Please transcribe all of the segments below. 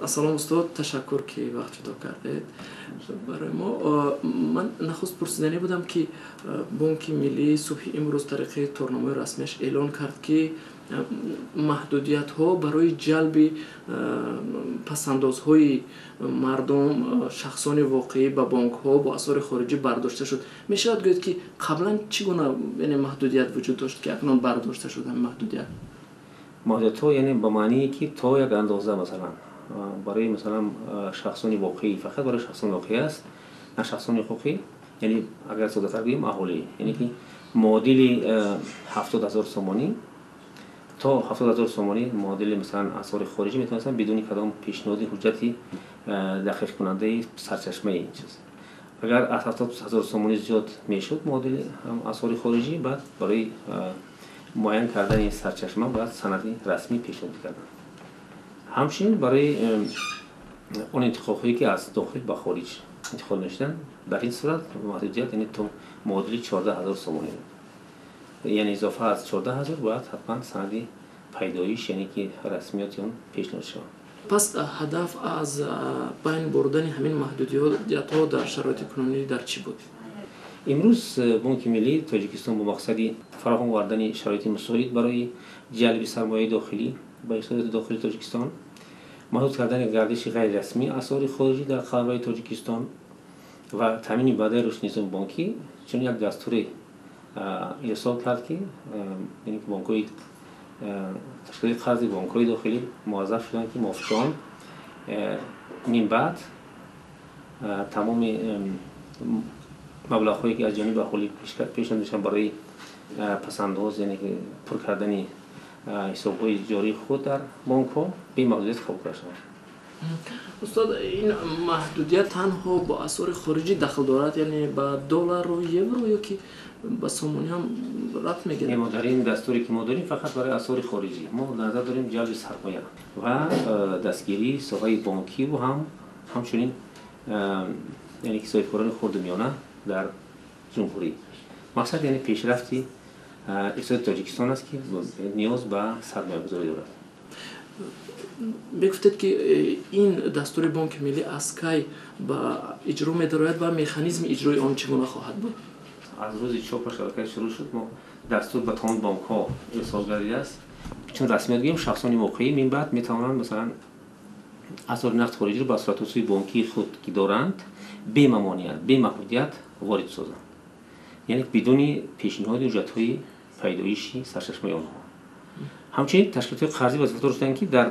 Ассалом, устод, ташаккур, ки вақт ҷудо кардед барои мо. Ман нахуст пурсиданӣ будам, ки Бонки Миллӣ субҳи имрӯз тариқи торнамои расмияш эълон кард, ки маҳдудиятҳо барои ҷалби пасандозҳои мардум, шахсони воқеӣ ба бонкҳо бо асъори хориҷӣ бардошта шуд. Мешавад гӯяд, ки қаблан чӣ гуна, яъне, маҳдудият вуҷуд дошт, ки акнун бардошта шуд ҳамин маҳдудият? Маҳдудиятҳо, яъне, ба маъние, ки то як андоза, масалан, барои, масалан, шахсони воқеӣ, фақат барои шахсони воқеӣ аст, на шахсони ҳуқуқӣ, яъне, агар соддатар гӯем, аҳолӣ, яъне ки муодили 70 000 сомонӣ, то 70 000 сомонӣ муодили, масалан, асъори хориҷӣ метавонистанд бидуни кадом пешниҳоди ҳуҷҷати дақиқкунандаи сарчашмаи ин чиз. Агар аз 70 000 сомонӣ зиёд мешуд муодили асъори хориҷӣ, баъд барои муайян кардани сарчашма бояд санади расмӣ пешниҳод мекарданд. Ҳамчунин барои он интиқолҳое, ки аз дохил ба хориҷ интиқол мешуданд, дар ин сурат маҳдудият, яъне, то муодили 14 000 сомонӣ буд, яъне изофа аз 14 000 бояд ҳатман санади пайдоиш, яъне ки расмиёти он пешниҳод шавад. Пас ҳадаф аз байн бурдани ҳамин маҳдудиятҳо дар шароити кунунӣ дар чӣ буд? Имрӯз Бонки Миллии Тоҷикистон бо мақсади фароҳам овардани шароити мусоид барои ҷалби сармояи дохилӣ ба иқтисодиёти дохилии Тоҷикистон, маҳдуд кардани гардиши ғайрирасмии асъори хориҷӣ дар қаламрави Тоҷикистон ва таъмини баъдаи рушди низоми бонкӣ чунин як дастуре ирсол кард, ки бонкҳои, ташкилоти қарзи бонкҳои дохилӣ муваззаф шуданд, ки мувофиқи он минбаъд тамоми маблағҳое, ки аз ҷониби аҳолӣ пешниҳод мешаванд барои пасандоз, яъне ки пур кардани ҳисобҳои ҷории худ дар бонкҳо, бемаҳдудият қабул карда шаванд. Устод, ин маҳдудият танҳо бо асъори хориҷӣ дахл дорад, яъне ба доллару евро, ё ки ба сомонӣ ҳам рабт мегирад? Мо дар ин дастуре, ки мо дорем, фақат барои асъори хориҷӣ. Мо дар назар дорем ҷалби сармоя ва дастгирии соҳаи бонкиву ҳам ҳамчунин, яъне ки, соҳибкорони хурду миёна дар ҷумҳурӣ. Мақсад, яъне, пешрафти иқтисоди Тоҷикистон аст, ки ниёз ба сармоягузорӣ дорад. Мегуфтед, ки ин дастури Бонки Миллӣ аз кай ба иҷро медарояд ва механизми иҷрои он чӣ гуна хоҳад буд? Аз рӯзи чопаш аллакай шурӯъ шуд. Мо дастур ба тамоми бонкҳо ирсол гардидааст. Чун расмият гӯем, шахсони воқеӣ минбаъд метавонанд, масалан, асъори нақди хориҷиро ба суратҳисоби бонкии худ, ки доранд, бемамоният, бемаҳдудият ворид созанд, яъне бидуни пешниҳоди ҳуҷҷатҳои пайдоиши сарчашмаи онҳо. Ҳамчунин ташкилотҳои қарзӣ вазифадор шуданд, ки дар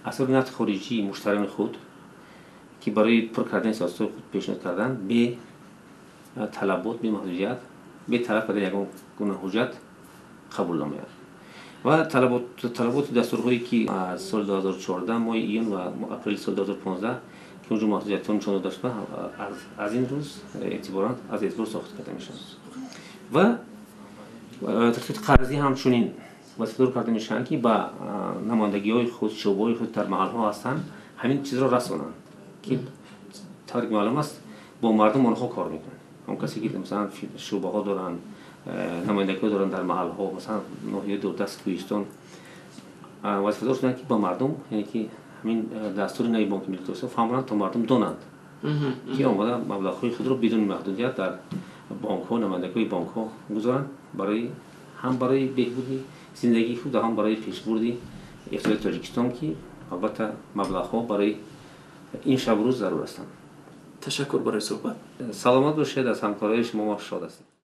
асъори нақди хориҷии муштариёни худ, ки барои пур кардани суратҳисоби худ пешниҳод карданд, бе талабот, бемаҳдудият, бе талаб кардани ягон гуна ҳуҷҷат қабул намояд. Ва талаботи дастурҳое, ки аз соли 2014 моҳи июн ва апрели соли 2015, ки онҷо маҳдудиятҳо нишон дода шуда, аз ин рӯз эътиборан аз эътибор соқит карда мешаванд. Ва ташкилоти қарзӣ ҳамчунин вазифадор карда мешаванд, ки ба намояндагиҳои худ, шӯъбаҳои худ дар маҳалҳо ҳастанд, ҳамин чизро расонанд, ки тавре ки маълум аст, бо мардум онҳо кор мекунанд. Он касе, ки, масалан, шӯъбаҳо доранд, намояндагиҳо доранд дар маҳалҳо, масалан, ноҳияи дурдаст, кӯҳистон, вазифадор шуданд, ки ба мардум, яъне ки, ҳамин дастури нави Бонки Миллии Тоҷикистон фаҳмонанд, то мардум донанд, ки омода маблағҳои худро бидуни маҳдудият дар бонкҳо, намояндагиҳои бонкҳо гузоранд, барои ҳам барои беҳбуди зиндагии худ ва ҳам барои пешбурди иқтисоди Тоҷикистон, ки албатта маблағҳо барои ин шабу рӯз зарур ҳастанд. Ташаккур барои суҳбат. Саломат бошед, аз ҳамкориҳои шумо мо шод ҳастем.